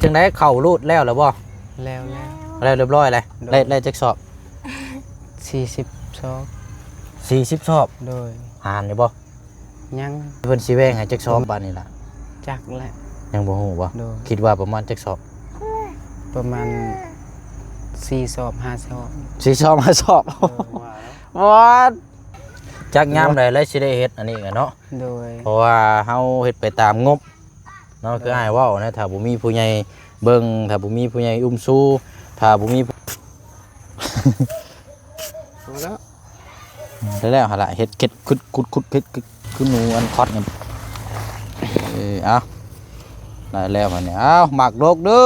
ຈັ່ງໃດ ເຂົ້າຮູດແລ້ວລະບໍ່? ແລ້ວແລ້ວ ແລ້ວຮຽບຮ້ອຍແລ້ວ. ໂດຍ ໄດ້ ໄດ້ຈັກສອບ? ສີ່ສິບສອບ. ສີ່ສິບສອບ? ໂດຍ ຫານຢູ່ບໍ່? ຍັງ. ເພິ່ນຊິແບ່ງໃຫ້ຈັກສອບບາດນີ້ລະ? ຈັກແຫຼະ ຍັງບໍ່ຮູ້ບໍ່? ໂດຍ ຄິດວ່າປະມານຈັກສອບ? ປະມານສີ່ສອບ ຫ້າສອບ. ສີ່ສອບ ຫ້າສອບ. ໂດຍ ວ່າແລ້ວ ບໍ່ ຈັກຍາມໃດແລ້ວຊິໄດ້ເຮັດອັນນີ້ກະເນາະ. ໂດຍ ເພາະວ່າເຮົາເຮັດໄປຕາມງົບເນາະ. ໂດຍ ຄືອ້າຍເວົ້ານະ ຖ້າບໍ່ມີຜູ້ໃຫຍ່ເບິ່ງ ຖ້າບໍ່ມີຜູ້ໃຫຍ່ອຸ້ມຊູ ຖ້າບໍ່ມີ ພໍແລ້ວ ໄດ້ແລ້ວຫັ້ນລະ ເຮັດເກັດຂຸດໆ ເຮັດຄື ຄືໜູອັນຄອດນີ້. ເອີ ເອົາ ໄດ້ແລ້ວບັດນີ້. ເອົາ ໝາກດົກເດີ້.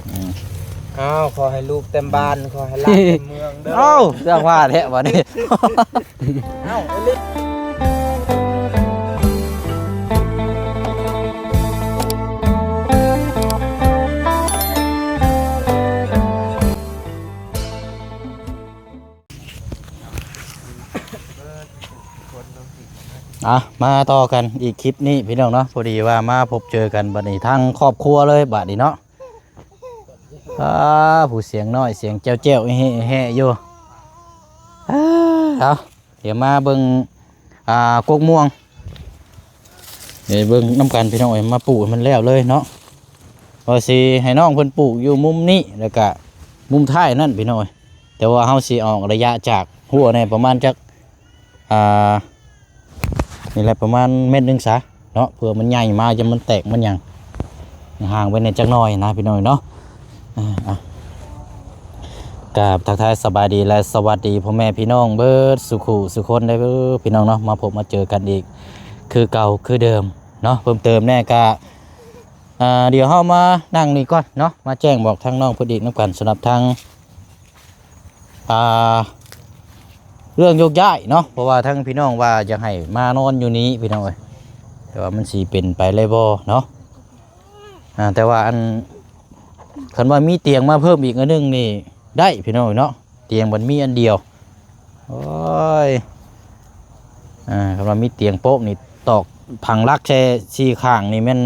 ອືມ ເອົາ ຂໍໃຫ້ລູກເຕັມບ້ານ ຂໍໃຫ້ຫຼານເຕັມເມືອງເດີ້. ເອົາ ເລື່ອງວ່າແທ້ບັດນີ້. ເອົາ ອ່ະ ມາຕໍ່ກັນອີກຄລິບນີ້ພີ່ນ້ອງເນາະ. ພໍດີວ່າມາພົບເຈີກັນບັດນີ້ ທັງຄອບຄົວເລີຍບັດນີ້ເນາະ. ອ່າ ຜູ້ສຽງນ້ອຍ ສຽງແຈ້ວໆ ແຮ່ໆ ຢູ່. ອ່າ ເອົາ ດຽວມາເບິ່ງ ອ່າ ກົກມ່ວງ ໄປເບິ່ງນຳກັນພີ່ນ້ອງເອີຍ. ມາປູກໃຫ້ມັນແລ້ວເລີຍເນາະ ວ່າຊິໃຫ້ນ້ອງເພິ່ນປູກຢູ່ມຸມນີ້ ແລ້ວກະມຸມທ້າຍນັ້ນພີ່ນ້ອງເອີຍ. ແຕ່ວ່າເຮົາຊິອອກໄລຍະຈາກຮົ້ວແນ່ ປະມານຈັກ ອ່າ ນີ້ແຫຼະ ປະມານແມັດໜຶ່ງຊະເນາະ ເພື່ອມັນໃຫຍ່ມາ ຢ້ານມັນແຕກມັນຫຍັງ ຫ່າງໄປແດ່ຈັກໜ້ອຍນະພີ່ນ້ອງເນາະ. ອ່າ ກາບທັກທາຍສະບາຍດີ ແລະ ສະຫວັດດີພໍ່ແມ່ພີ່ນ້ອງເບິດສູ່ຄູ່ສູ່ຄົນເດີພີ່ນ້ອງເນາະ. ມາພົບມາເຈີກັນອີກຄືເກົ່າຄືເດີມເນາະ. ເພີ່ມເຕີມແນ່ກະ ອ່າ ດຽວເຮົາມານັ່ງນີ້ກ່ອນເນາະ ມາແຈ້ງບອກທາງນ້ອງເພິ່ນອີກນຳກັນ ສຳລັບທາງ ອ່າ ເລື່ອງໂຍກຍ້າຍເນາະ ເພາະວ່າທາງພີ່ນ້ອງວ່າຢາກໃຫ້ມານອນຢູ່ນີ້ພີ່ນ້ອງເອີຍ ແຕ່ວ່າມັນຊິເປັນໄປໄດ້ບໍ່ເນາະ. ອ່າ ແຕ່ວ່າອັນ ຄັນວ່າມີຕຽງມາເພີ່ມອີກອັນໜຶ່ງນີ້ໄດ້ພີ່ນ້ອງເນາະ ຕຽງມັນມີອັນດຽວ. ໂອ້ຍ ອ່າ ຄັນວ່າມີຕຽງໂປະນີ້ ຕອກຜັງຫຼັກແຊ່ສີ່ຂ້າງນີ້ແມ່ນ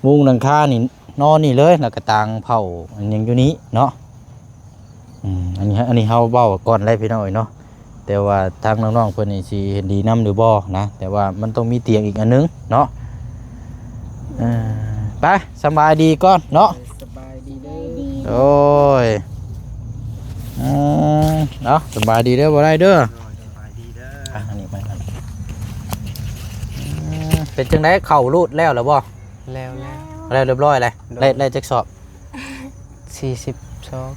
ມຸງຫຼັງຄານີ້ນອນນີ້ເລີຍ ແລ້ວກະຕາງເຜົາອັນຫຍັງຢູ່ນີ້ເນາະ. ອືມ ອັນນີ້ ອັນນີ້ເຮົາເວົ້າກ່ອນແລ້ວພີ່ນ້ອງເອີຍເນາະ ແຕ່ວ່າທາງນ້ອງໆເພິ່ນນີ້ຊິເຫັນດີນຳຫຼືບໍ່ນະ ແຕ່ວ່າມັນຕ້ອງມີຕຽງອີກອັນໜຶ່ງເນາະ. ເອີ ໄປ ສະບາຍດີກ່ອນເນາະ. ສະບາຍດີເດີ. ໂອ້ຍ ອືມ ເອົາ ສະບາຍດີເດີ ບໍ່ໄດ້ເດີ. ໂດຍ ສະບາຍດີເດີ. ອ່ະ ອັນນີ້ໄປກ່ອນ. ອືມ ເປັນຈັ່ງໃດ ເຂົ້າຮູດແລ້ວລະບໍ່? ແລ້ວແລ້ວ ແລ້ວຮຽບຮ້ອຍແລ້ວ. ໂດຍ ໄດ້ ໄດ້ຈັກສອບ? ສີ່ສິບສອບ.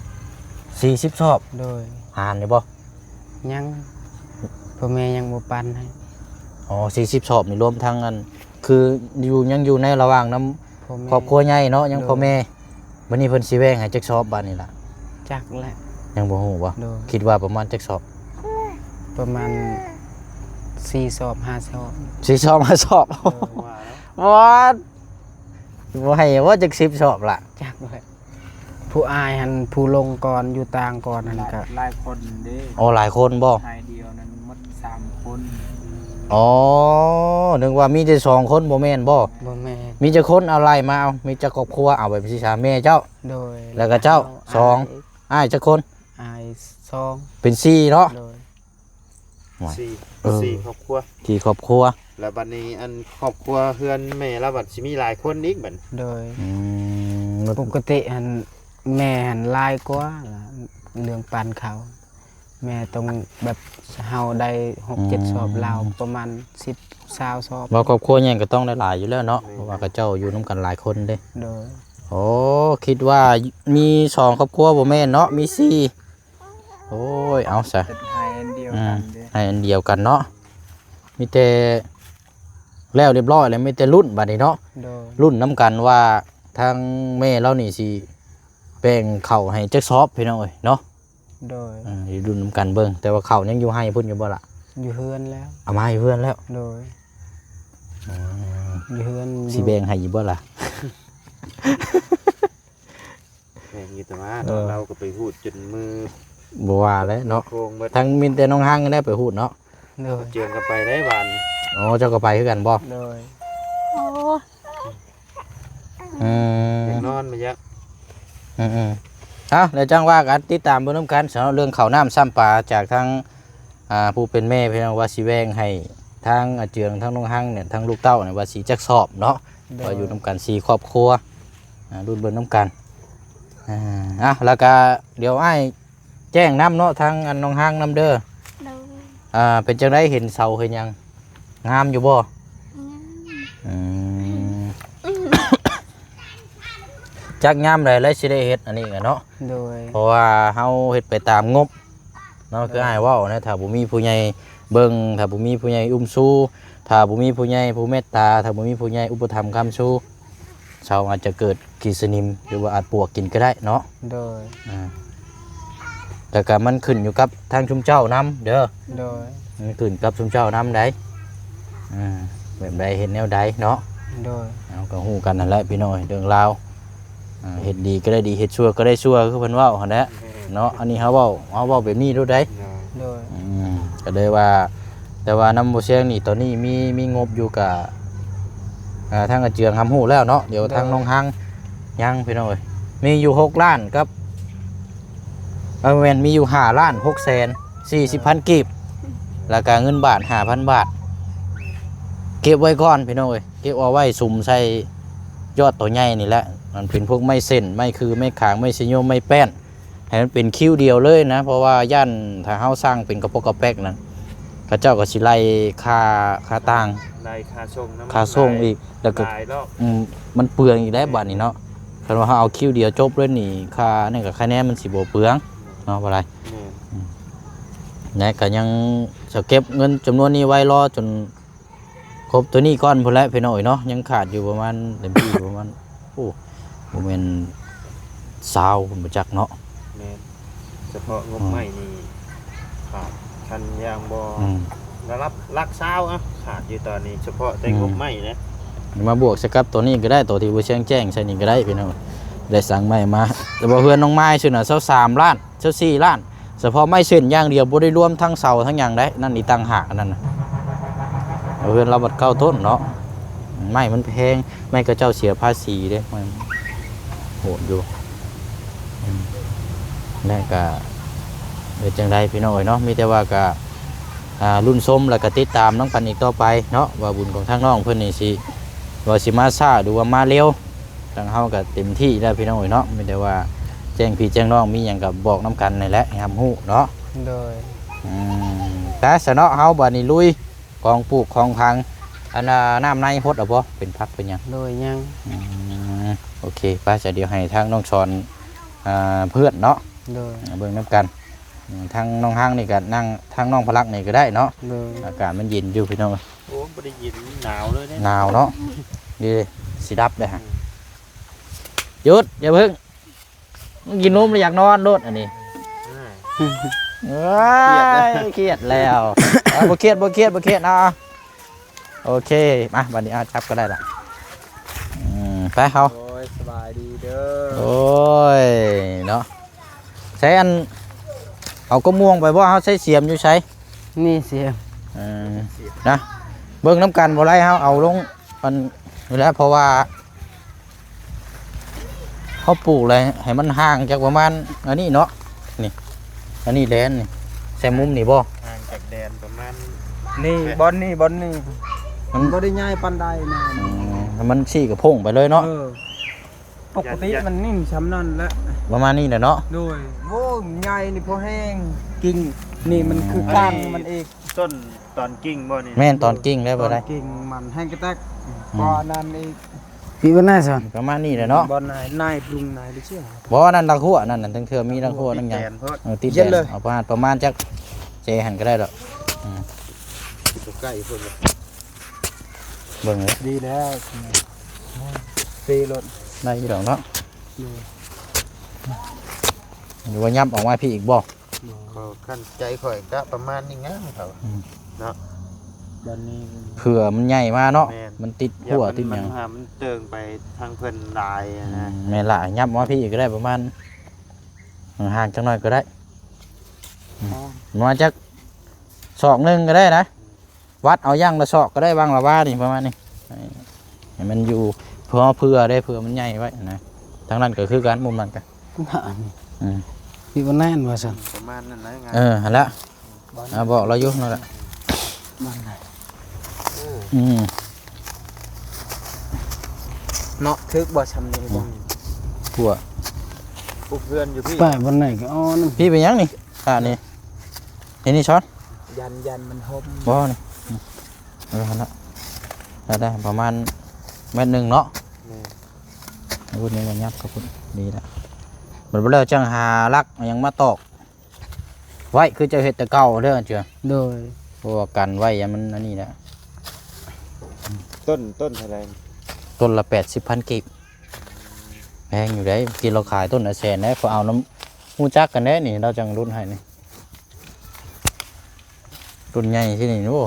ສີ່ສິບສອບ? ໂດຍ ຫານຢູ່ບໍ່? ຍັງ ພໍ່ແມ່ຍັງບໍ່ປັນໃຫ້. ອໍ ສີ່ສິບສອບນີ້ລວມທັງອັນ ຄືຢູ່ ຍັງຢູ່ໃນລະຫວ່າງນຳ ພໍ່ແມ່ ຄອບຄົວໃຫຍ່ເນາະ ຍັງ ໂດຍ ພໍ່ແມ່. ບັດນີ້ເພິ່ນຊິແບ່ງໃຫ້ຈັກສອບບາດນີ້ລະ? ຈັກແຫຼະ ຍັງບໍ່ຮູ້ບໍ່? ໂດຍ ຄິດວ່າປະມານຈັກສອບ? ປະມານສີ່ສອບ ຫ້າສອບ. ສີ່ສອບ ຫ້າສອບ. ໂດຍ ວ່າແລ້ວ ບໍ່ ບໍ່ໃຫ້ບໍ່ຈັກສິບສອບລະ? ຈັກແຫຼະ. ຜູ້ອ້າຍຫັ້ນ ຜູ້ລົງກ່ອນ ຢູ່ຕ່າງກ່ອນຫັ້ນກະ ຫຼາຍຄົນເດ້. ໂອ້ ຫຼາຍຄົນບໍ່? ອ້າຍດຽວນັ້ນໝົດສາມຄົນ. ອໍ ນຶກວ່າມີແຕ່ສອງຄົນ ບໍ່ແມ່ນບໍ່? ບໍ່ແມ່ນ. ມີຈັກຄົນ ເອົາໄລ່ມາເອົາ ມີຈັກຄອບຄົວ ເອົາແບບຊີ້ຊະ ແມ່ເຈົ້າ? ໂດຍ ແລ້ວກະເຈົ້າ ສອງ ອ້າຍຈັກຄົນ? ອ້າຍສອງ ເປັນສີ່ເນາະ. ໂດຍ ຫ້ວຍ ສີ່ ເອີ ສີ່ຄອບຄົວ ສີ່ຄອບຄົວ. ແລ້ວບັດນີ້ອັນຄອບຄົວເຮືອນແມ່ລາວບັດຊິມີຫຼາຍຄົນອີກບັດ? ໂດຍ ອືມ ປົກກະຕິຫັ້ນແມ່ຫັ້ນຫຼາຍກວ່າລະ ເລື່ອງປັນເຂົ້າ ແມ່ຕ້ອງແບບ ເຮົາໄດ້ຫົກເຈັດ ອືມ ສອບ ລາວປະມານສິບ ຊາວສອບ. ວ່າຄອບຄົວໃຫຍ່ກະຕ້ອງໄດ້ຫຼາຍຢູ່ແລ້ວເນາະ ແມ່ນ ເພາະວ່າເຂົາເຈົ້າຢູ່ນຳກັນຫຼາຍຄົນເດ້. ໂດຍ ໂອ້ ຄິດວ່າມີສອງຄອບຄົວບໍ່ແມ່ນເນາະ ມີສີ່. ໂອ້ຍ ເອົາຊະ ເປັນໄຮ່ອັນດຽວກັນເດ້ ອືມ ໄຮ່ອັນດຽວກັນເນາະ ມີແຕ່ແລ້ວຮຽບຮ້ອຍແລ້ວ ມີແຕ່ລຸ້ນບາດນີ້ເນາະ. ໂດຍ ລຸ້ນນຳກັນວ່າທາງແມ່ລາວນີ້ຊິແບ່ງເຂົ້າໃຫ້ຈັກສອບພີ່ນ້ອງເອີຍເນາະ. ໂດຍ ເອີ ລຸ້ນນຳກັນເບິ່ງ ແຕ່ວ່າເຂົ້າຍັງຢູ່ໄຮ່ພຸ້ນຢູ່ບໍ່ລະ? ຢູ່ເຮືອນແລ້ວ ເອົາມາໃຫ້ເຮືອນແລ້ວ. ໂດຍ ອືມ ຢູ່ເຮືອນ ຊິແບ່ງໃຫ້ຢູ່ບໍ່ລະ? ແມ່ນຢູ່ ແຕ່ວ່າ ເອີ ລາວກໍໄປຮູດຈົນມື ບໍ່ວ່າແຫຼະເນາະ ໂຄງເບິດ ທັງມີແຕ່ນ້ອງຮັງໄດ້ໄປຮູດເນາະ. ໂດຍ ເຈີກັນໄປໄດ້ຫວານ. ອໍ ເຈົ້າກໍໄປຄືກັນບໍ່? ໂດຍ ໂອ້ ອືມໆ ເອົາ ແລ້ວຈັ່ງວ່າກັນ ຕິດຕາມເບິ່ງນຳກັນ ສຳລັບເລື່ອງເຂົ້ານ້ຳຊ້ຳປາ ຈາກທາງ ອ່າ ຜູ້ເປັນແມ່ ພີ່ນ້ອງ ວ່າຊິແບ່ງໃຫ້ທາງອາເຈືອງ ທາງນ້ອງຮັງນີ້ ທາງລູກເຕົ້ານີ້ ວ່າຊິຈັກສອບເນາະ ໂດຍ ວ່າຢູ່ນຳກັນສີ່ຄອບຄົວ ອ່າ ລຸ້ນເບິ່ງນຳກັນ ອ່າ ອ່ະ ແລ້ວກະດຽວອ້າຍ ແຈ້ງນຳເນາະ ທາງອັນນ້ອງຮັງນຳເດີ. ໂດຍ ອ່າ ເປັນຈັ່ງໃດ ເຫັນເສົາເຫັນຫຍັງ ງາມຢູ່ບໍ່? ງາມ ອືມ ອືມ ຈັກຍາມໃດແລ້ວຊິໄດ້ເຮັດອັນນີ້ກະເນາະ. ໂດຍ ເພາະວ່າເຮົາເຮັດໄປຕາມງົບເນາະ ໂດຍ ຄືອ້າຍເວົ້ານະ ຖ້າບໍ່ມີຜູ້ໃຫຍ່ເບິ່ງ ຖ້າບໍ່ມີຜູ້ໃຫຍ່ອຸ້ມຊູ ຖ້າບໍ່ມີຜູ້ໃຫຍ່ຜູ້ເມດຕາ ຖ້າບໍ່ມີຜູ້ໃຫຍ່ອຸປະຖຳຄ້ຳຊູ ເສົາອາດຈະເກີດຂີ້ສະໜິມ ຫຼືວ່າອາດປວກກິນກໍໄດ້ເນາະ. ໂດຍ ອ່າ ແຕ່ກະມັນຂຶ້ນຢູ່ກັບທາງຊຸມເຈົ້ານຳເດີ. ໂດຍ ມັນຂຶ້ນກັບຊຸມເຈົ້ານຳໃດ໋ ອ່າ ແບບໃດເຮັດແນວໃດເນາະ. ໂດຍ ເຮົາກໍຮູ້ກັນນັ້ນແຫຼະພີ່ນ້ອງ ເລື່ອງລາວ ອ່າ ເຮັດດີກໍໄດ້ດີ ເຮັດຊົ່ວກໍໄດ້ຊົ່ວ ຄືເພິ່ນເວົ້າຫັ້ນແຫຼະເນາະ. ອັນນີ້ເຮົາເວົ້າ ເຮົາເວົ້າແບບນີ້ໂລດໃດ໋. ໂດຍ ອືມ ກໍເລີຍວ່າ ແຕ່ວ່ານຳບໍ່ຊຽງນີ້ ຕອນນີ້ມີ ມີງົບຢູ່ກະ ອ່າ ທາງອາເຈືອງຮັບຮູ້ແລ້ວເນາະ. ດຽວ ໂດຍ ທາງນ້ອງຮັງຍັງພີ່ນ້ອງເອີຍ ມີຢູ່ຫົກລ້ານກັບ ເອີ ແມ່ນ ມີຢູ່ຫ້າລ້ານຫົກແສນສີ່ສິບພັນກີບ ແລ້ວກະເງິນບາດຫ້າພັນບາດ ເກັບໄວ້ກ່ອນພີ່ນ້ອງເອີຍ ເກັບເອົາໄວ້ສຸມໃສ່ຍອດໂຕໃຫຍ່ນີ້ແຫຼະ. ມັນເປັນພວກໄມ້ເສັ້ນ ໄມ້ຄື ໄມ້ຂາງ ໄມ້ຊະໂຍມ ໄມ້ແປ້ນ ໃຫ້ມັນເປັນຄິວດຽວເລີຍນະ ເພາະວ່າຢ້ານຖ້າເຮົາສ້າງເປັນກະປອກກະແປກນັ້ນ ເຂົາເຈົ້າກໍຊິໄລ່ຄ່າ ຄ່າຕ່າງ ໄລ່ຄ່າສົ່ງນຳ ຄ່າສົ່ງອີກ ແລ້ວກໍ ຫຼາຍລອບ ອືມ ມັນເປືອງອີກແລ້ວບາດນີ້ເນາະ. ຄັນວ່າເຮົາເອົາຄິວດຽວຈົບເລີຍນີ້ ຄ່ານັ້ນກໍຄະແນນມັນຊິບໍ່ເປືອງເນາະ ບໍ່ຫຼາຍ. ແມ່ນ ອືມ ແລະກໍຍັງຈະເກັບເງິນຈຳນວນນີ້ໄວ້ລໍຈົນ ຄົບໂຕນີ້ກ່ອນພຸ້ນແຫຼະພີ່ນ້ອງເອີຍເນາະ. ຍັງຂາດຢູ່ປະມານ ເຕັມທີ່ປະມານ ໂອ້ ບໍ່ແມ່ນຊາວພຸ້ນບໍ່ຈັກເນາະ. ແມ່ນ ສະເພາະງົບໄມ້ນີ້ຂາດ ຄັນຢ່າງບໍ່ ອືມ ລະດັບຫຼັກຊາວ ອະ ຂາດຢູ່ຕອນນີ້ ສະເພາະແຕ່ ອືມ ງົບໄມ້ເດ້. ມາບວກໃສ່ກັບໂຕນີ້ກໍໄດ້ ໂຕທີ່ບໍ່ຊຽງແຈ້ງໃສ່ນີ້ກໍໄດ້ພີ່ນ້ອງ ໄດ້ສັ່ງໄມ້ມາ. ແຕ່ວ່າເຮືອນນ້ອງມາຍຊື່ນະ ຊາວສາມລ້ານ ຊາວສີ່ລ້ານ ສະເພາະໄມ້ເສັ້ນຢ່າງດຽວ ບໍ່ໄດ້ລວມທັງເສົາທັງຫຍັງໄດ໋ ນັ້ນອີກຕ່າງຫາກ. ອັນນັ້ນນະ ເຮືອນລາວບັດເກົ້າຕົ້ນເນາະ ໄມ້ມັນແພງ ໄມ້ເຂົາເຈົ້າເສຍພາສີເດ້ ມັນໂຫດຢູ່. ອືມ ແລ້ວກະເຮັດຈັ່ງໃດພີ່ນ້ອງເອີຍເນາະ ມີແຕ່ວ່າກະ ອ່າ ລຸ້ນຊົມ ແລ້ວກະຕິດຕາມນຳກັນອີກຕໍ່ໄປເນາະ ວ່າບຸນຂອງທາງນ້ອງເພິ່ນນີ້ຊິ ວ່າຊິມາຊ້າ ຫຼືວ່າມາເລັວ ທາງເຮົາກໍເຕັມທີ່ແລ້ວພີ່ນ້ອງເອີຍເນາະ ມີແຕ່ວ່າແຈ້ງພີ່ແຈ້ງນ້ອງ ມີຫຍັງກໍບອກນຳກັນນີ້ແຫຼະ ໃຫ້ຮັບຮູ້ເນາະ. ໂດຍ ອືມ ໄປຊະເນາະ ເຮົາບາດນີ້ລຸຍ ຂອງປູກຂອງຝັງ. ອັນນ່າ ນ້ຳໃນຫົດແລ້ວບໍ່ ເປັນຜັກເປັນຫຍັງ? ໂດຍ ຍັງ. ອືມ ໂອເຄ ໄປຊະ ດຽວໃຫ້ທາງນ້ອງສອນ ອ່າ ເພື່ອນເນາະ. ໂດຍ ເບິ່ງນຳກັນ. ອືມ ທາງນ້ອງຮັງນີ້ກໍນັ່ງ ທາງນ້ອງພະລັກນີ້ກໍໄດ້ເນາະ. ໂດຍ ອາກາດມັນເຢັນຢູ່ພີ່ນ້ອງ. ໂອ້ ບໍ່ໄດ້ເຢັນ ໜາວເລີຍເດ້. ໜາວເນາະ ດີ ຊິດັບເດ້. ອືມ ຢຸດ ຢ່າເພິ່ງ ກິນນົມແລ້ວຢາກນອນໂລດອັນນີ້. ອ່າ ເອີຍ ຄຽດແລ້ວ. ເອົາ ບໍ່ຄຽດ ບໍ່ຄຽດ ບໍ່ຄຽດ ເອົາ ໂອເຄ ມາ ບັດນີ້ ອ່າ ຈັບກໍໄດ້ລະ. ອືມ ໄປເຮົາ. ໂອ້ຍ ສະບາຍດີເດີ. ໂອ້ຍ ເນາະ. ໃຊ້ອັນ ເອົາກະມ່ວງໄປບໍ່? ເຮົາໃຊ້ສຽມຢູ່ໃສ? ນີ້ສຽມ. ເອີ ນະ ເບິ່ງນຳກັນບໍ່ໄດ້ ເຮົາເອົາລົງອັນນີ້ແຫຼະ ເພາະວ່າເຮົາປູກແລ້ວໃຫ້ມັນຫ່າງຈາກປະມານອັນນີ້ເນາະ. ນີ້ ອັນນີ້ແດນນີ້ ໃສ່ມຸມນີ້ບໍ່? ຫ່າງຈາກແດນປະມານ ນີ້ ແປດ ບ່ອນນີ້ ບ່ອນນີ້ ມັນ ມັນບໍ່ໄດ້ໃຫຍ່ປານໃດນະ. ອືມ ໃຫ້ມັນຊີ້ກະພົງໄປເລີຍເນາະ. ເອີ. ປົກກະຕິມັນນິ່ງຊ່ຳນັ້ນແຫຼະ ປະມານນີ້ແຫຼະເນາະ. ໂດຍ ໂອ້ ໃຫຍ່ນີ້ພໍແຮງ ກິ່ງນີ້ມັນຄື ອືມ ກ້າງມັນອີກ. ຕົ້ນຕອນກິ່ງບໍ່ນີ້? ແມ່ນ ຕອນກິ່ງແລ້ວບໍ່ໄດ້ ຕອນກິ່ງມັນແຮງກະແຕກ. ອືມ ບໍ່ອັນນັ້ນອີກ ປີບັນນາຊະ ປະມານນີ້ແຫຼະເນາະ. ບໍ່ນາຍ ນາຍປຸງນາຍໄດ້ເຊື່ອ ບໍ່ ອັນນັ້ນລາກຫົວ ອັນນັ້ນ ລາງເທື່ອມີລາກຫົວ ລາກຫົວ ນຳຫຍັງ. ຕິດແດນເນາະ ເອີ ຕິດແດນ ເອົາປະມານ ປະມານຈັກເຊຫັ້ນກໍໄດ້ດອກ. ອືມ ຢູ່ໃກ້ເພິ່ນ ເບິ່ງເລີຍ ດີແລ້ວ ເຊລົດໄດ້ຢູ່ດອກເນາະ. ໂດຍ ຫຼືວ່າຫຍັບອອກມາພີ້ອີກບໍ່? ບໍ່ ເຂົາ ຄັນໃຈຂ້ອຍກະປະມານນີ້ງາມເຂົາ ອືມ ເນາະ. ບັດນີ້ເພື່ອມັນໃຫຍ່ມາເນາະ. ແມ່ນ ມັນຕິດຂົວຕິດຫຍັງ ມັນຫາ ມັນເຕີງໄປທາງເພິ່ນຫຼາຍນະ. ອືມ ແມ່ນລະ ຫຍັບມາພີ້ອີກກໍໄດ້ ປະມານຫ່າງໆຈັກໜ້ອຍກໍໄດ້. ອືມ ປະມານຈັກສອກໜຶ່ງກໍໄດ້ນະ. ວັດເອົາຢ່າງລະສອກກໍໄດ້ ຫວ່າງລະວານີ້ ປະມານນີ້ ໃຫ້ ໃຫ້ມັນຢູ່ ເພື່ອ ເພື່ອໄດ້ ເພື່ອມັນໃຫຍ່ໄວ້ນະ. ທາງນັ້ນກໍຄືກັນ ມຸມນັ້ນກໍ ອືມ ຢູ່ບໍ່ແໜ້ນວ່າຊັ້ນ ປະມານນັ້ນແຫຼະ ເອີ ຫັ້ນລະ ອ່າ ບອກລາວຢູ່ນັ້ນລະ ມັນນະ ອືມ ເນາະ ຖືກບໍ່ຊ່ຳນີ້ ອືມ ບໍ່ ພວກ ປຸກເຮືອນຢູ່ພີ້ ໄປບ່ອນໃດກໍ ອໍ ນັ້ນ ພີ້ເປັນຫຍັງນີ້ ອ່າ ນີ້ ເຫັນນີ້ຊ້ອນ ຢ້ານ ຢ້ານມັນຫົ່ມ ບໍ່ນີ້ ອືມ ເອີ ຫັ້ນລະ ໄດ້ ໄດ້ປະມານແມັດໜຶ່ງເນາະ ແມ່ນ ໂອ້ ນີ້ລະ ຍັບເຂົ້າພຸ້ນ ດີລະ ບັດ ບັດແລ້ວຈັ່ງຫາຫຼັກຫຍັງມາຕອກໄວ້ ຄືເຈົ້າເຮັດແຕ່ເກົ່າເດີ ເຈົ້າ ໂດຍ ເພາະວ່າກັນໄວ້ ຢ້ານມັນອັນນີ້ແຫຼະ ຕົ້ນ ຕົ້ນເທົ່າໃດ? ຕົ້ນລະແປດສິບພັນກີບ ແພງຢູ່ເດ້ ກີ້ລາວຂາຍຕົ້ນລະແສນເດ້ ເຂົາເອົານຳ ຮູ້ຈັກກັນເດ້ນີ້ ລາວຈັ່ງຫຼຸດໃຫ້ນີ້ ຕົ້ນໃຫຍ່ທີ່ນີ້ ໂອ້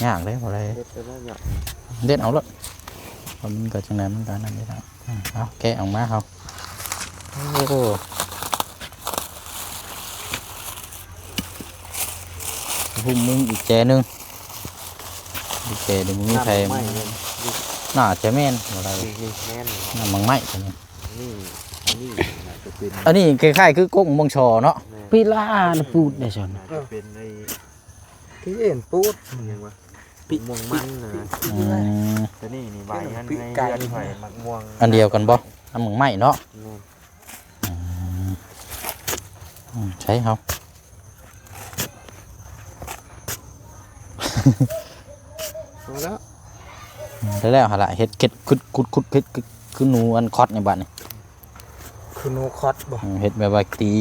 ຍາກເດ້ ບໍ່ໄດ້ ເດັດເອົາໂລດ ເດັດເອົາໂລດ ເພາະມັນກໍຈັ່ງໃດມັນກໍອັນນັ້ນຢູ່ແລ້ວ ອືມ ເອົາແກະອອກມາເຮົາ ໂອ້ ຫຸ້ມມຸງອີກແຈໜຶ່ງ ອີກແຈໜຶ່ງ ບໍ່ມີໃຜ ນ້ຳໝາກໄມ້ ໜ້າຈະແມ່ນ ບໍ່ໄດ້ ນີ້ ນີ້ແມ່ນ ນ້ຳໝາກໄມ້ຕົວນີ້ ນີ້ ອັນນີ້ໜ້າຈະເປັນ ອັນນີ້ຄ້າຍໆຄືກົກມ່ວງຊໍເນາະ ແມ່ນ ປີລານະປູດໄດ້ຊັ້ນ ໜ້າຈະເປັນໄອ້ ທີ່ເຫັນປູດ ຫຍັງວະ ປີ ມ່ວງມັນນະ ປີ ອືມ ຕົວນີ້ນີ້ໃບມັນໃນເຮືອນຂ້ອຍ ໝາກມ່ວງ ອັນດຽວກັນບໍ່ ອັນໝາກໄມ້ເນາະ ແມ່ນ ອືມ ອືມ ໃຊ້ເຮົາ ພໍແລ້ວ ໄດ້ແລ້ວຫັ້ນລະ ເຮັດເກັດ ຂຸດ ຂຸດ ຂຸດ ເຮັດຄືໜູອັນຄອດໃນບາດນີ້ ຄືໜູຄອດບໍ່ ເອີ ເຮັດແບບວ່າຕີ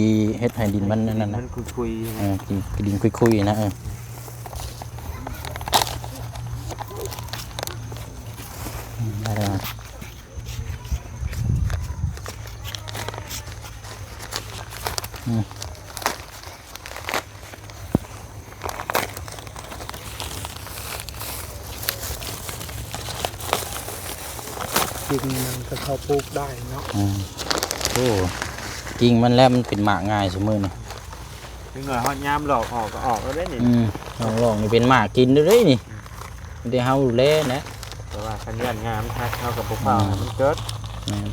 ເຮັດໃຫ້ດິນມັນອັນນັ້ນນະ ມັນຄຸຍໆ ເອີ ດິນ ດິນຄຸຍໆນະ ເອີ ອືມ ໄດ້ແລ້ວ ອືມ ກິ່ງມັນກໍເຂົ້າປູກໄດ້ເນາະ ອືມ ໂອ້ ກິ່ງມັນແຫຼະ ມັນເປັນໝາກງ່າຍຊຸມື້ນີ້ ຈັກໜ້ອຍຮອດຍາມຫຼອກອອກກໍອອກແລ້ວເດ້ນີ້ ອືມ ລອກໆນີ້ເປັນໝາກກິນເດ້ນີ້ ມີແຕ່ເຮົາດູແລນະ ແຕ່ວ່າຄັນຢ້ານງາມັນທັກ ເຮົາກໍບໍ່ຟ້າວໃຫ້ມັນເກີດ ແມ່ນ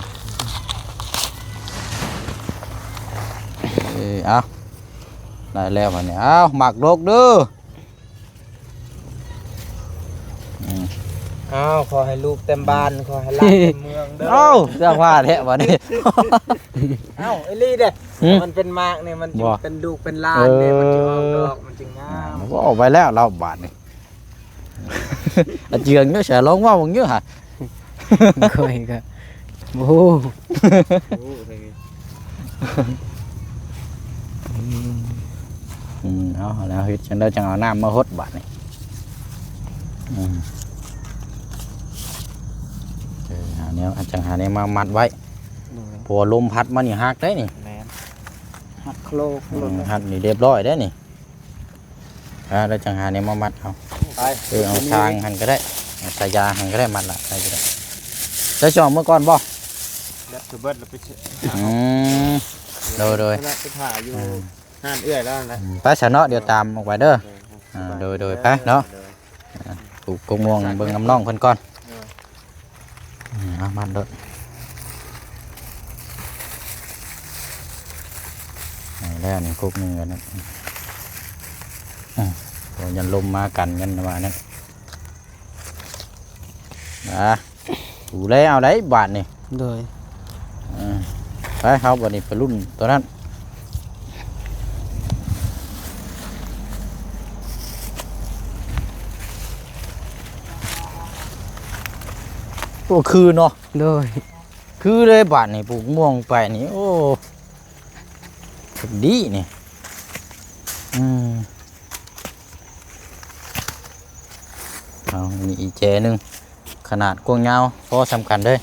ເອີ ເອົາ ໄດ້ແລ້ວບັດນີ້ ເອົາ ໝາກດົກເດີ ອືມ ອ້າວ ຂໍໃຫ້ລູກເຕັມບ້ານ ຂໍໃຫ້ຫຼານເຕັມເມືອງເດີ ເອົ້າ ເສື້ອຜ້າແທ້ບັດນີ້ ເອົ້າ ອີ່ຫຼີເດ້ ຫືມ ມັນເປັນໝາກນີ້ ມັນຈຶ່ງ ບໍ່ ເປັນລູກເປັນຫຼານເດ້ ເອີ ມັນຈຶ່ງອອກດອກ ມັນຈຶ່ງງາມ ເວົ້າໄປແລ້ວລາວບາດນີ້ ອາເຈືອງເນາະ ສາລອງເວົ້າເບິ່ງຢູ່ຫາ ຂ້ອຍກໍບໍ່ຮູ້ ອືມ ເອົາແລ້ວ ເຮັດຈັ່ງໃດຈັ່ງເອົານ້ຳມາຫົດບາດນີ້ ອືມ ເອີ ຫາແນວ ອັນ ຈັ່ງຫາແນວມາມັດໄວ້ ໂດຍ ເພາະວ່າລົມພັດມານີ້ຫັກໄດ໋ນີ້ ແມ່ນ ຫັກໂຄລກ ອືມ ໂລດ ຫັກນີ້ຮຽບຮ້ອຍໄດ໋ນີ້ ອ່າ ແລ້ວຈັ່ງຫາແນວມາມັດເອົາ ໄປ ເອີ ເອົາຊາງຫັ້ນກໍໄດ້ ເອົາສາຍຢາງຫັ້ນກໍໄດ້ ມັດລະ ໃສ່ກໍໄດ້ ແລ້ວຊິອອກເມືອກ່ອນບໍ່? ແບັດເບິດແລ້ວໄປ ອືມ ໂດຍໆ ໄປຖ້າຢູ່ ອ່າ ຮ້ານເອື້ອຍແລ້ວນັ້ນແຫຼະ ອືມ ໄປຊະເນາະ ດຽວຕາມອອກໄປເດີ ໂດຍ ອ່າ ໂດຍໆ ໄປເນາະ ໂດຍ ອ່າ ປູກກົກມ່ວງເບິ່ງນຳນ້ອງເພິ່ນກ່ອນ ເອີ ອືມ ເອົາມັດໂລດ ໄດ້ແລ້ວນີ້ ກົກໜຶ່ງແລ້ວນະ ອືມ ໂອ້ ຍັນລົມມາກັນ ຍັນວ່ານັ້ນ ອ່າ ດູແລເອົາໄດ໋ບາດນີ້ ໂດຍ ເອີ ໄປ ເຮົາບາດນີ້ໄປລຸ້ນຕົວນັ້ນ ໂອ້ ຄືເນາະ ໂດຍ ຄືເລີຍບາດນີ້ ປູກມ່ວງໄປນີ້ ໂອ້ ດີນີ້ ອືມ ເອົາ ນີ້ອີກແຈໜຶ່ງ ຂະໜາດກວ້າງຍາວພໍສ່ຳກັນເດ້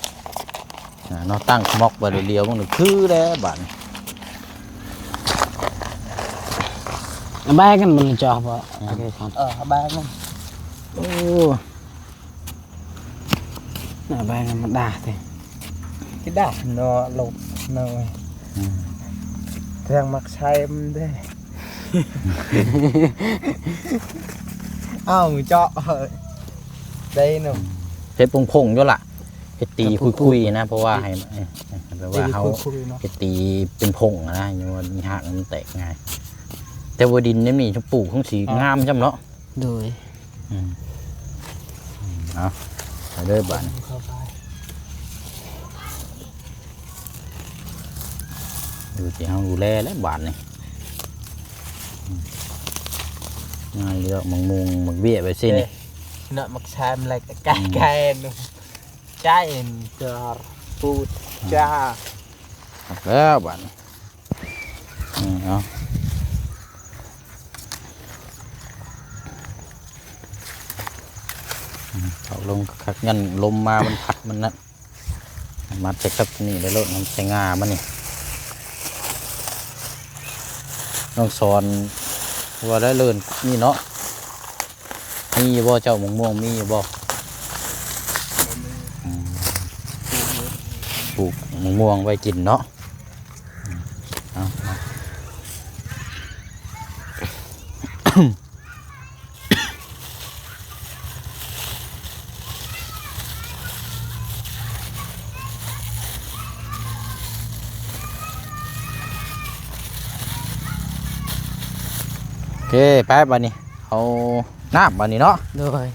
ອ່າ ເນາະ ຕັ້ງຂະໝອກໄວ້ດຽວ ມັນຄືແລ້ວບາດນີ້ ເອົາແບກກັນມັນຈອບບໍ່ ອືມ ເອີ ເອົາແບກມັນ ໂອ້ ໜ້າໄປນຳມັນດ່າຕິ ຊິດ່າເນາະ ລົບເນາະ ອືມ ເລື່ອງມັກໃຊ້ມັນເດ້ ອ້າວ ເຈາະໄດ້ເນາະ ເຮັດຜົງໆຢູ່ລະ ເຮັດຕີຄຸຍໆນະ ເພາະວ່າໃຫ້ ເອີ ແບບວ່າເຮົາ ຕີຄຸຍໆເນາະ ເຮັດຕີເປັນຜົ້ງນະ ຍັງວ່າຮາກມັນແຕກງ່າຍ. ແຕ່ວ່າດິນນີ້ມີປູກຄົງຊິງາມຊ່ຳເນາະ. ໂດຍ ອືມ ເອົາ ໄປເດີບາດນີ້ ເຂົ້າໄປ ຢູ່ທີ່ເຮົາດູແລແຫຼະບາດນີ້. ອືມ ງ່າຍເລີຍ ໝາກມ່ວງ ໝາກເບ້ຍ ແບບຊີ້ນີ້ ເນາະ ໝາກຊາມ ແລະກະ ອືມ ກາຍ ກາຍ ໃຈ ເອີ ປູດ ອືມ ຈ້າ ແລ້ວບາດນີ້. ອືມ ເອົາ ອືມ ເອົາລົງຄັກໆ ຍັນລົມມາມັນພັດມັນນັ້ນ ມັດໃສ່ກັບນີ້ໄດ້ໂລດ ມັນໃສ່ງ່າມັນນີ້. ນ້ອງສອນວ່າໄດ້ເລີນນີ້ເນາະ. ມີຢູ່ບໍ່ເຈົ້າ ໝາກມ່ວງມີຢູ່ບໍ່? ບໍ່ມີ. ອືມ ປູກໝາກມ່ວງໄວ້ກິນເນາະ. ອືມ ເອົາ ເອົາ ໂອເຄ ໄປບາດນີ້ ເອົານ້ຳບາດນີ້ເນາະ. ໂດຍ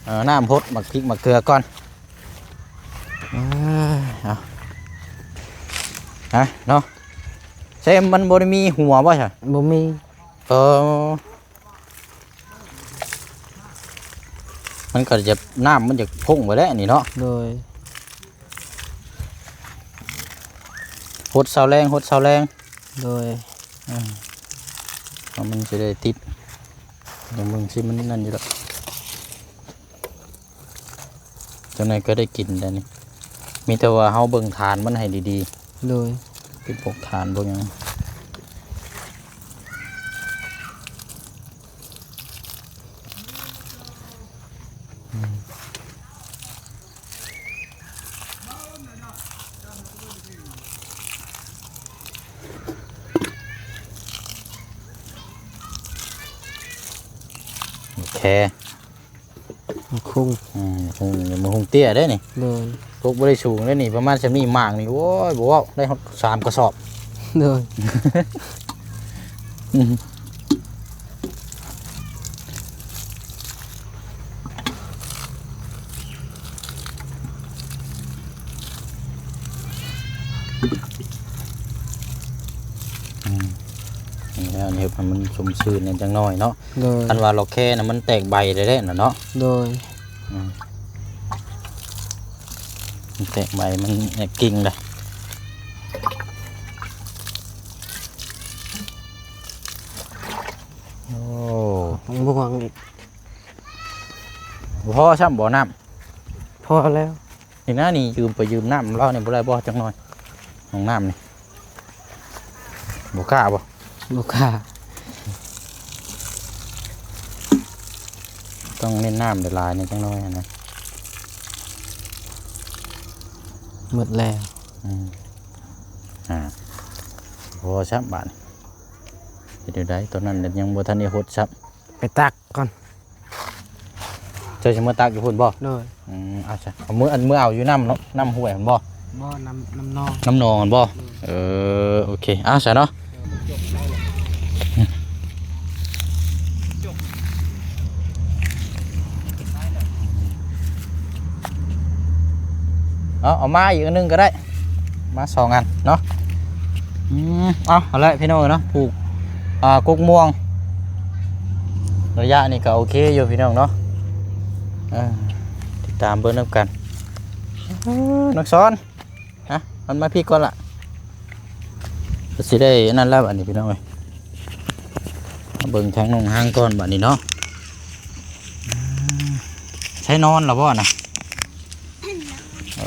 ເອົານ້ຳຫົດໝາກພິກໝາກເກືອກ່ອນ. ເອີ ເອົາ ຮະ ເນາະ ໃສ່ມັນບໍ່ໄດ້ມີຫົວບໍ່ຊະ? ບໍ່ມີ. ເອີ ມັນກໍຈະ ນ້ຳມັນຈະພົງໄປແລ້ວນີ້ເນາະ. ໂດຍ ຫົດເຊົາແລງ ຫົດເຊົາແລງ. ໂດຍ ອືມ ເພາະມັນຊິໄດ້ຕິດ ດຽວເບິ່ງຊິມັນນັ້ນຢູ່ດອກ. ຈັ່ງໃດກໍໄດ້ກິນແລ້ວນີ້ ມີແຕ່ວ່າເຮົາເບິ່ງຖານມັນໃຫ້ດີໆ. ໂດຍ ເປັນພວກຖານພວກຫຍັງ. ອືມ ໂອເຄ ໝາກຫຸ່ງ ອືມ ໝາກຫຸ່ງ ໝາກຫຸ່ງເຕ້ຍເດ້ນີ້. ໂດຍ ກົກບໍ່ໄດ້ສູງເດ້ນີ້ ປະມານສ່ຳນີ້ໝາກນີ້ ໂອ້ຍ ບໍ່ເວົ້າ ໄດ້ຮອດສາມກະສອບ. ໂດຍ ອືມ ອືມ ນີ້ແຫຼະ ເຮັດໃຫ້ມັນຊົມຊື່ນແດ່ຈັກໜ້ອຍເນາະ. ໂດຍ ຄັນວ່າລອກແຄນະ ມັນແຕກໃບໄດ້ແລ້ວນະເນາະ. ໂດຍ ອືມ ມັນແຕກໃບ ມັນແຕກກິ່ງໄດ໋. ໂອ້ ໝາກມ່ວງອີກ ບໍ່ພໍຊ້ຳບໍ່ນ້ຳ? ພໍແລ້ວ. ນີ້ນະ ນີ້ຢືມໄປຢືມນ້ຳລາວນີ້ບໍ່ໄດ້ບໍ່ ຈັກໜ້ອຍ ຫ້ອງນ້ຳນີ້ ບໍ່ກ້າບໍ່? ບໍ່ກ້າ ຕ້ອງເນັ້ນນ້ຳຫຼາຍໆ ແດ່ຈັກໜ້ອຍຫັ້ນນະ. ໝົດແລ້ວ ອືມ ອ່າ ບໍ່ຊ້ຳບາດນີ້ ເຮັດແນວໃດ? ຕອນນັ້ນຍັງບໍ່ທັນໄດ້ຫົດຊ້ຳ ໄປຕັກກ່ອນ. ເຈົ້າຊິມາຕັກຢູ່ພຸ້ນບໍ່? ໂດຍ ອືມ ເອົາຊະ ເອົາມື ອັນ ມືເອົາຢູ່ນ້ຳເນາະ ນ້ຳຫ້ວຍຫັ້ນບໍ່? ບໍ່ ນ້ຳ ນ້ຳໜອງ ນ້ຳໜອງຫັ້ນບໍ່? ໂດຍ ເອີ ໂອເຄ ເອົາຊະເນາະ. ເອົາ ເອົາມາອີກອັນໜຶ່ງກໍໄດ້ ມາສອງອັນເນາະ. ອືມ ເອົາ ເອົາແຫຼະພີ່ນ້ອງເອີຍເນາະ ປູກ ອ່າ ກົກມ່ວງ ໄລຍະນີ້ກໍໂອເຄຢູ່ພີ່ນ້ອງເນາະ. ເອີ ຕິດຕາມເບິ່ງນຳກັນ. ເອີ ນ້ອງສອນ ຮະ ມັນມາພີ້ກ່ອນລະ ກໍຊິໄດ້ອັນນັ້ນແລ້ວບາດນີ້ພີ່ນ້ອງເອີຍ. ມາເບິ່ງທາງໜອງຫາງກ່ອນບາດນີ້ເນາະ. ໃຊ້ນອນແລ້ວບໍ່ນະ?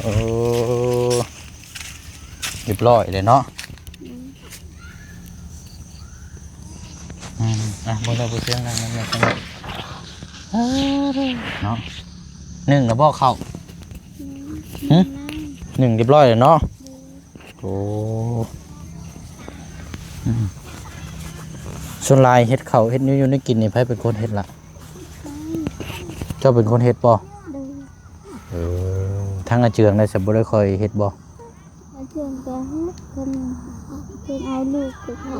ໂອ້ ຮຽບຮ້ອຍເລີຍເນາະ. ອືມ ອືມ ອ່ະ ເບິ່ງເດີຜູ້ຊຽງ ນັ່ງ ນັ່ງ ນັ່ງ ເນາະ. ໜຶ້ງແລ້ວບໍ່ເຂົ້າ? ອືມ ຫຶ? ໜຶ້ງຮຽບຮ້ອຍແລ້ວເນາະ. ໂອ້ ອືມ ສ່ວນຫຼາຍເຮັດເຂົ້າເຮັດແນວຢູ່ແນວກິນນີ້ ໃຜເປັນຄົນເຮັດລະ? ເຈົ້າເປັນຄົນເຮັດບໍ່? ໂດຍ ເອີ ຖ ທາງອາເຈືອງໄດ້ສະ ບໍ່ໄດ້ຄ່ອຍເຮັດບໍ່? ອາເຈືອງກໍເຮັດ ເພິ່ນ ເພິ່ນເອົາລູກໄປຂາຍ.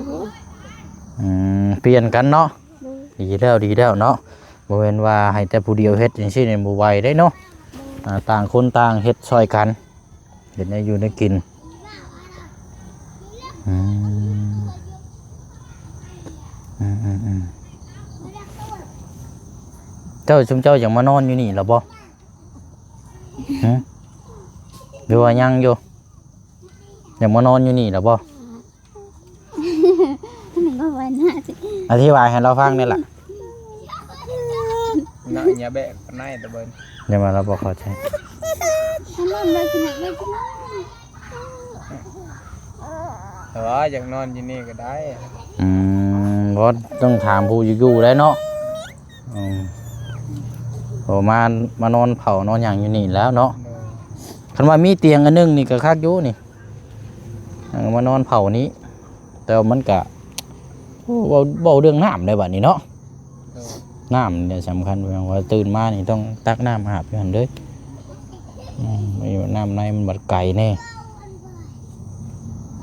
ອືມ ປ່ຽນກັນເນາະ. ໂດຍ. ດີແລ້ວ ດີແລ້ວເນາະ. ບໍ່ແມ່ນວ່າໃຫ້ແຕ່ຜູ້ດຽວເຮັດຈັ່ງຊີ້ນີ້ ບໍ່ໄຫວເດ້ເນາະ. ໂດຍ. ອ່າ ຕ່າງຄົນຕ່າງເຮັດຊ່ອຍກັນ ເຮັດແນວຢູ່ແນວກິນ. ອືມ ອືມໆໆ ເຈົ້າ ຊຸມເຈົ້າຢາກມານອນຢູ່ນີ້ລະບໍ່? ຫື? ຫຼືວ່າຍັງຢູ່? ຢາກມານອນຢູ່ນີ້ລະບໍ່? ບໍ່ວ່າໜ້າຊິ ອະທິບາຍໃຫ້ລາວຟັງແດ່ລະ. ເນາະ ຢ່າແບກປານໃດຕະເບິ່ນ ຢ່າວ່າລາວບໍ່ເຂົ້າໃຈ. ອັນນັ້ນເລີຍຊິນັກເລີຍຊິນັກ ແຕ່ວ່າຢາກນອນຢູ່ນີ້ກໍໄດ້. ອືມ ບໍ່ ຕ້ອງຖາມຜູ້ຢູ່ໆ ແຫຼະເນາະ. ອືມ ເພາະມາ ມານອນເຝົ້ານອນຫຍັງຢູ່ນີ້ແລ້ວເນາະ. ໂດຍ. ຄັນວ່າມີຕຽງອັນໜຶ່ງນີ້ກໍຄັກຢູ່ນີ້ ເອີ ມານອນເຝົ້ານີ້ ແຕ່ວ່າມັນກະ ໂອ້ ເວົ້າ ເວົ້າເລື່ອງນ້ຳໄດ້ບັດນີ້ເນາະ. ໂດຍ. ນ້ຳນີ້ສຳຄັນ ເພາະວ່າຕື່ນມານີ້ຕ້ອງຕັກນ້ຳອາບຢູ່ຫັ້ນເດີ້. ອືມ ນ້ຳໃນມັນບັດໄກແດ່.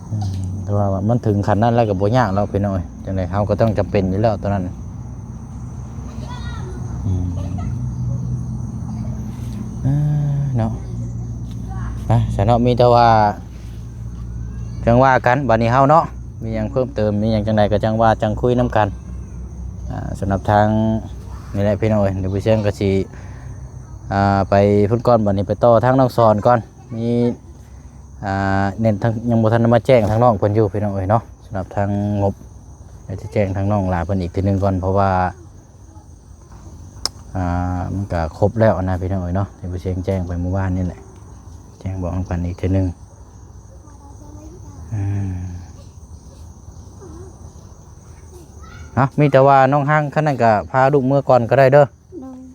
ອືມ ແຕ່ວ່າມັນເຖິງຂັ້ນນັ້ນແລ້ວກໍບໍ່ຍາກແລ້ວພີ່ນ້ອງເອີຍ, ຈັ່ງໃດເຮົາກໍຕ້ອງຈຳເປັນຢູ່ແລ້ວຕອນນັ້ນ. ອືມ ເອີ ເນາະ ໄປຊະເນາະ, ມີແຕ່ວ່າຈັ່ງວ່າກັນບັດນີ້ເຮົາເນາະ, ມີຫຍັງເພີ່ມເຕີມ ມີຫຍັງຈັ່ງໃດກໍຈັ່ງວ່າຈັ່ງຄຸຍນຳກັນ. ອ່າ ສຳລັບທາງນີ້ແຫຼະພີ່ນ້ອງເອີຍ, ດຽວຜູ້ຊຽງກໍຊິ ອ່າ ໄປພຸ້ນກ່ອນ, ບັດນີ້ໄປຕໍ່ທາງນ້ອງສອນກ່ອນ. ມີ ອ່າ ເນັ້ນທາງ ຍັງບໍ່ທັນໄດ້ມາແຈ້ງທາງນ້ອງເພິ່ນຢູ່ພີ່ນ້ອງເອີຍເນາະ, ສຳລັບທາງງົບ ດຽວຈະແຈ້ງທາງນ້ອງຫຼ້າເພິ່ນອີກເທື່ອໜຶ່ງກ່ອນ, ເພາະວ່າ ອ່າ ມັນກະຄົບແລ້ວນະພີ່ນ້ອງເອີຍເນາະ, ທີ່ຜູ້ຊຽງແຈ້ງໄປມື້ວານນີ້ແຫຼະ, ແຈ້ງບອກນຳກັນອີກເທື່ອໜຶ່ງ. ອືມ ເນາະ ມີແຕ່ວ່ານ້ອງຮັງ ຄັນນັ້ນກະພາລູກເມືອກ່ອນກໍໄດ້ເດີ. ໂດຍ.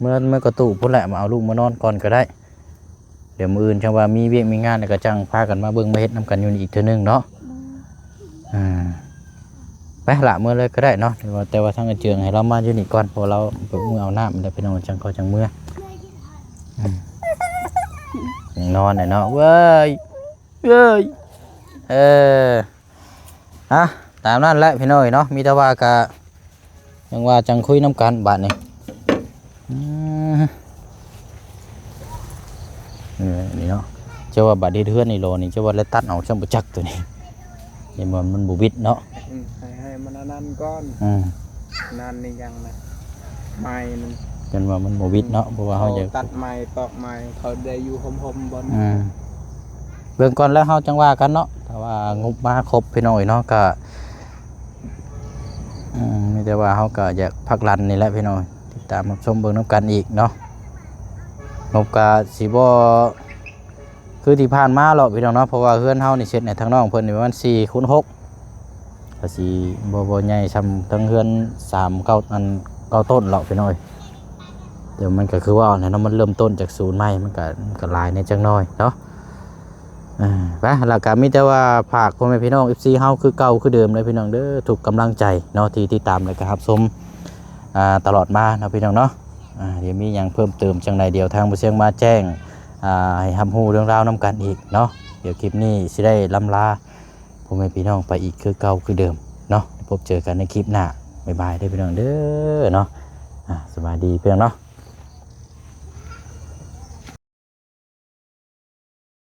ເມືອ ເມືອກະຕູ້ພຸ້ນແຫຼະ, ມາເອົາລູກມານອນກ່ອນກໍໄດ້. ດຽວມື້ອື່ນຈັ່ງວ່າມີວຽກມີງານ ແລ້ວກໍຈັ່ງພາກັນມາເບິ່ງມາເຮັດນຳກັນຢູ່ນີ້ອີກເທື່ອໜຶ່ງເນາະ. ໂດຍ. ອ່າ ໄປລະ ເມືອເລີຍກໍໄດ້ເນາະ, ແຕ່ວ່າ ແຕ່ວ່າທາງອາເຈືອງໃຫ້ລາວມາຢູ່ນີ້ກ່ອນ, ເພາະວ່າລາວໄປເມືອເອົານ້ຳແລ້ວພີ່ນ້ອງ, ຈັ່ງເຂົ້າຈັ່ງເມືອ. ອືມ ຍັງນອນແຫຼະເນາະ ເວີ້ຍ ເອີຍ ເອີ ອ່ະ ຕາມນັ້ນແຫຼະພີ່ນ້ອງເອີຍເນາະ, ມີແຕ່ວ່າກະ ຈັ່ງວ່າຈັ່ງຄຸຍນຳກັນບາດນີ້. ອືມ ນີ້ເນາະ, ເຈົ້າວ່າບາດເຮັດເຮືອນນີ້ລໍນີ້ ເຈົ້າວ່າແລ້ວຕັດອອກຊ້ຳບໍ່ຈັກໂຕນີ້, ເຫັນບໍ່ ມັນບໍ່ບິດເນາະ. ອືມ ໃຫ້ ໃຫ້ມັນອັນນັ້ນກ່ອນ. ອືມ ນັ້ນນີ້ຍັງນະ ໄມ້ມັນ ເຫັນວ່າມັນບໍ່ບິດເນາະ, ເພາະວ່າເຮົາຢາກຕັດໄມ້ຕອກໄມ້ ເຂົາໄດ້ຢູ່ໂຮມໆ ບ່ອນ. ອືມ ເບິ່ງກ່ອນແລ້ວເຮົາຈັ່ງວ່າກັນເນາະ, ຖ້າວ່າງົບມາຄົບພີ່ນ້ອງເອີຍເນາະ ກະ ອືມ ມີແຕ່ວ່າເຮົາກໍຢາກພັກລັນນີ້ແຫຼະພີ່ນ້ອງ, ຕິດຕາມຮັບຊົມເບິ່ງນຳກັນອີກເນາະ. ງົບກໍຊິບໍ່ຄືທີ່ຜ່ານມາແລ້ວພີ່ນ້ອງເນາະ, ເພາະວ່າເຮືອນເຮົານີ້ເສັດໃຫ້ທາງນ້ອງເພິ່ນນີ້ປະມານສີ່ຄູນຫົກ, ກໍຊິບໍ່ ບໍ່ໃຫຍ່ສ່ຳທາງເຮືອນສາມເກົ້າ ອັນເກົ້າຕົ້ນແລ້ວພີ່ນ້ອງເອີຍ. ແຕ່ມັນກໍຄືວ່າແຫຼະເນາະ, ມັນເລີ່ມຕົ້ນຈາກສູນໃໝ່ ມັນກໍ ມັນກໍຫຼາຍແດ່ຈັກໜ້ອຍເນາະ. ອ່າ ໄປ ແລ້ວກໍມີແຕ່ວ່າຝາກພໍ່ແມ່ພີ່ນ້ອງ ເອັຟຊີ ເຮົາຄືເກົ່າຄືເດີມເລີຍພີ່ນ້ອງເດີ, ທຸກກຳລັງໃຈເນາະ ທີ່ຕິດຕາມ ແລ້ວກໍຮັບຊົມ ອ່າ ຕະຫຼອດມາເນາະພີ່ນ້ອງເນາະ. ອ່າ ດຽວມີຫຍັງເພີ່ມເຕີມຈັ່ງໃດ ດຽວທາງບໍ່ຊຽງມາແຈ້ງ ອ່າ ໃຫ້ຮັບຮູ້ເລື່ອງລາວນຳກັນອີກເນາະ. ດຽວຄລິບນີ້ຊິໄດ້ລ່ຳລາພໍ່ແມ່ພີ່ນ້ອງໄປອີກຄືເກົ່າຄືເດີມເນາະ, ພົບເຈີກັນໃນຄລິບໜ້າ. ບາຍບາຍເດີພີ່ນ້ອງເດີເນາະ. ອ່າ ສະບາຍດີພີ່ນ້ອງເນາະ.